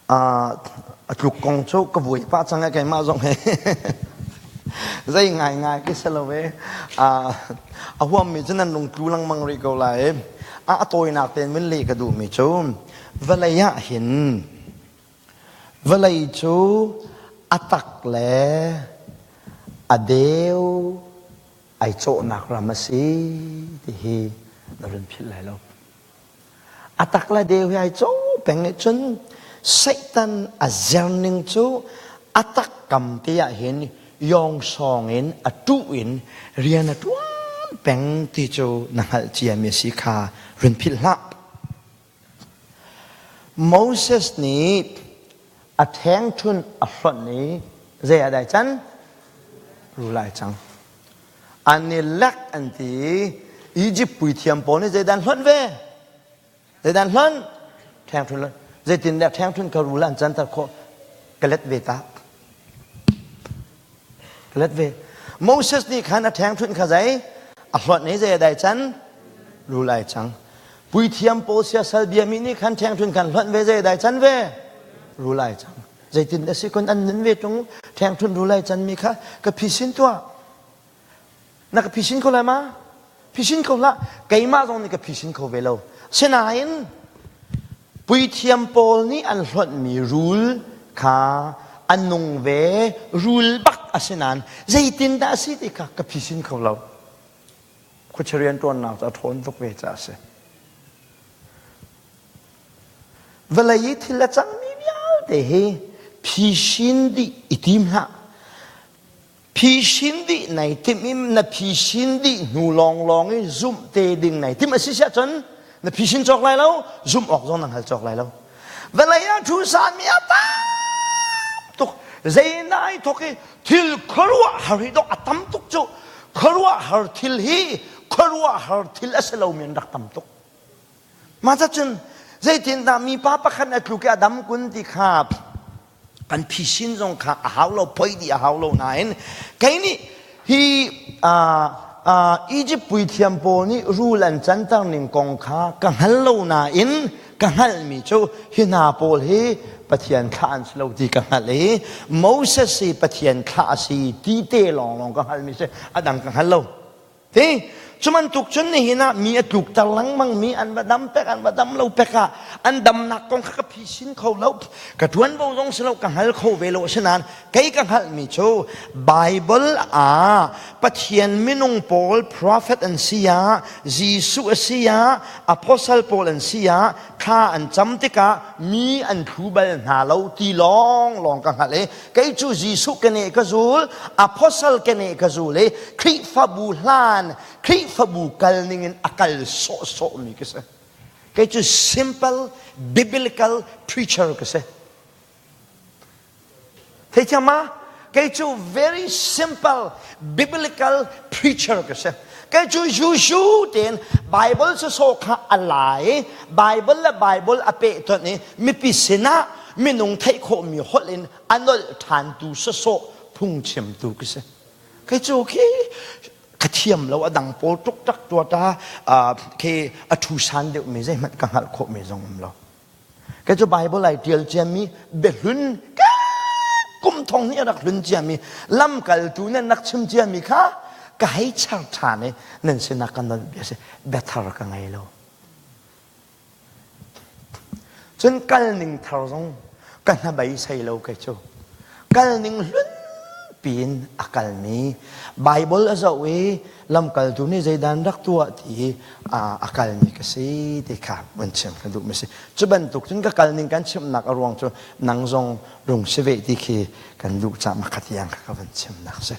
A tluk kong cu ka vui pah cang e keimah zong hi. Zei ngaingai khi si lo e. A huammi cu nan lung tlu lengmang rih ko lai. A tawinak tein min leh ka duhmi cu vawlei ah hin vawlei cu a tak le a deu ai cawhnak ram a si ti hi na run philh lai lo. A tak le deu hi ai co peng i cun Satan a zerning cu a tak kam te ah hin yawngsawng in a tuh in rian a ṭuan peng ti cu na hngalh ciami a si kha run philh hlah. Moses nih a ṭhengṭhunh a hlonh i zei ah dah ai can? Rul ai cang. An i lek an ti i Egypt puithiam pawl nih zeidah an hlonh ve? Zeidah an hlonh? Ṭhengṭhun hlonh. Zeitindah ṭhengṭhun kha rul ah an canter khawh? Ka let ve ta. Ka let ve. Moses nih khan a ṭhengṭhunh kha zei? A hlonh i zei a dai can? Rul ai cang. Puithiam pawl siasal biami nih khan ṭhengṭhun khan hlonh ve zei a dai can ve? Rul ai cang. Zeitin a si kun an nun ve ṭung ṭhengṭhunh rul ai canmi kha ka phisin tuah. Na ka phisin ko lai ma? Phisin ko hlah. Keimah zong nih ka phisin kho ve lo. Sinain puithiam pawl nih an hlonhmi rul kha an nung ve rul bak a si nain zeitindah a si ti kha ka phisin kho lo. Khuachia rianṭuannak cu a ṭhawn tuk ve caah a si. Vawlei i thil a cangmi vialte hi phisin dih i tim hlah. Phisin dih nai timh i na phisin dih hnu lawnglawng i zumh te ding nai timh a si siah cun na phisin cawk lai lo, zumh awk zong na hngal cawk lai lo. Vawlei ah thu sanmi a tam tuk. Zei nai thok i thil khuaruahhar hi dok a tam tuk cu. Khuaruahhar thil hi khuaruahhar thil a si lomi an rak tam tuk. Mah cun zeitindah mipa pakhat a tluk i a dam kun ti kha kan phisin zong kha a hau lo poi dih a hau lo nain kei nih hi Egypt puithiam pawl nih rul an canter ning kong kha ka hngal lo nain ka hngalhmi cu hi hna pawl hi Pathian thlah an si lo ti ka hngalh i Moses hi Pathian thlah a si ti te lawnglawng ka hngalhmi si a dang ka hngal lo. Ti cu bantuk cun nihin ah mi a tlukter lengmang mi an va dam pek an va dam lo pek ah an damnak kong kha ka phisin kho lo ka ṭuanvo zong si lo ka hngal kho ve lo asinain kei ka hngalhmi cu Bible ah Pathian minung pawl prophet an si ah Jesuh a si ah apostle pawl an si ah thla an cam tikah mi an thlu bal hna lo ti lawng lawng ka hngalh i Kei cu Jesuh keneh ka zul, apostle keneh ka zul i Khrihfabu hlan, Khrihfabu kal ningin a kal sawhsawhmi ka si. Kei cu simple biblical preacher ka si. Theithiam ma? Kei cu very simple biblical preacher ka si. Kei cu Jesuh tein Bible sawsawh kha a lai i Bible le Bible a peh ton i mipi sinah minung theih khawhmi holh in a nolh ṭhantu sawsawh phungchimtu ka si. Kei cu khi ka thiam lo a dang pawl ṭukṭak tuata khi a ṭhu san deuhmi zeihmanh ka hngalh khawhmi zong um lo. Kei cu Bible ai ṭial ciami biahlun kum thong nih a rak hlun ciami lamkaltu nan rak chim ciami kha ka hei char ṭhan i nan sinah ka nolh bia si biathar ka ngei lo. Cun kal ning thar zong ka hnabei sei lo kei cu. Kal ning hlun piin a kalmi Bible a zoh i lamkaltu nih zeidan rak tuah ti a kalmi ka si ti kha vun chim ka duhmi si. Cu bantuk cun ka kal ning kan chimnak a ruang cu nang zong rung si ve ti khi kan duh caah makhat tiang kha ka vun chimnak si.